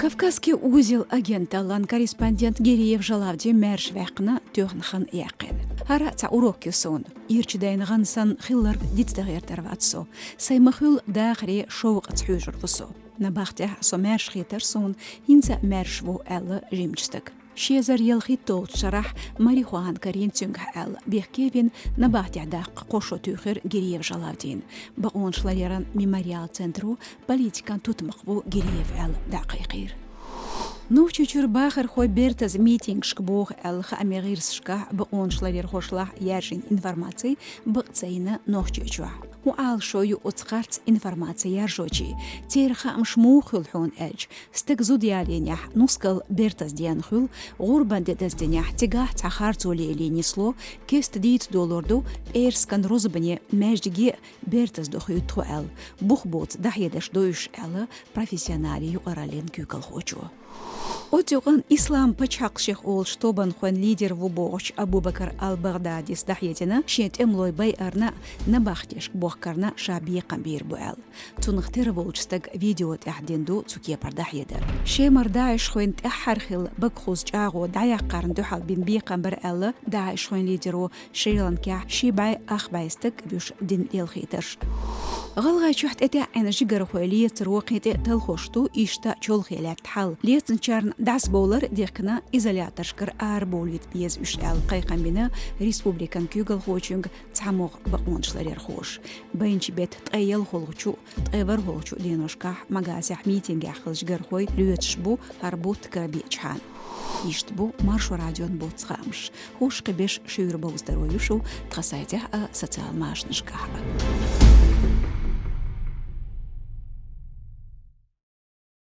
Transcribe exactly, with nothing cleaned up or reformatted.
Кавказский узел агенталлан корреспондент Гириев Жалавди маьрша ваьккхина тоьхна хан яьккхина. ХӀара цхьа урок я суна. Ирча дайна гӀан санна хилларг дицдан гӀертар вац со. Сай ма-хуьллу дахаре шовкъаца хьоьжур ву со. Набахтехь со маьрша хетар суна, хӀинца а маьрша ву, аьлла жимачу стага. Ши эзар ялхитталгӀачу шарахь марихуана карийна цуьнгахь аьлла, бехке а вина, набахтехь даккха кхо шо туьйхира Гириев Жалавдина. Бакъонаш ларъяран мемориал центро политикан тутмакх ву Гириев аьлла дӀакхайкхийра. Нохчийчуьра бахархой бертаза митингашка боху аьлла хаамийн гӀирсашкахь, бакъонаш ларъярхошлахь яьржина информаци бакъ ца йина Нохчийчохь. ХӀун Ӏалашо ю оцу харц информаци яржочийн? Церан хаамаш муха хуьлу хьуна аьлча, стаг зуда ялийнехь, нускал бертаза денна хуьлу, гӀурбан де даздинехь, цигахь цхьа харцо лелийна нисло, кеста дийца долур ду, пӀераскан рузбане, маьждиге а бертаза до хуьйцу тхо аьлла, бух боцу дӀахьедарш до уьш аьлла, профессионалан юкъараллин куьйгалхочо. Оцу юкъанна Ислам пачхьалкх шех олучу тобанхойн лидер ву бохучу Абу-Бакар ал-Багъдадис дӀахьедина, шен тӀемалой байарна а, набахтешка бохкарна а ша бекхам бийр бу аьлла. Цунах тера волчу стага видео тӀехь дина ду цу кепара дӀахьедар. Шемара даишхойн тӀаьххьара хилла бага хуза чӀагӀо дӀаяккхарна дуьхьал бина бекхам бара аьлла, даишхойн лидеро Шри-Ланкехь ши бӀе ах бӀе стаг буьйш дина лелхийтарш. ГӀалгӀайчохь тӀетаьӀӀина жигархой лецаро кхин тӀе а талхош ду, иштта чолхе лаьтта хьал. Лецначарна дӀасабовлар а дихкина, изоляторшкара арабовлийта беза уьш аьлла, кхайкхам бина республикан куьйгалхочуьнга цхьамогӀа бакъонаш ларъярхоша. Байначу беттан ткъе ялхалгӀачу, ткъе ворхӀалгӀачу деношкахь Магасехь митингехь хилла жигархой лоьцуш бу хӀара бутт карабеачхьана. Иштта бу Маршо радион буц хаамаш. ХӀорш кхин беш шуьйра бовза дарой ю шу тхан сайтехь а, социал машанашкахь а.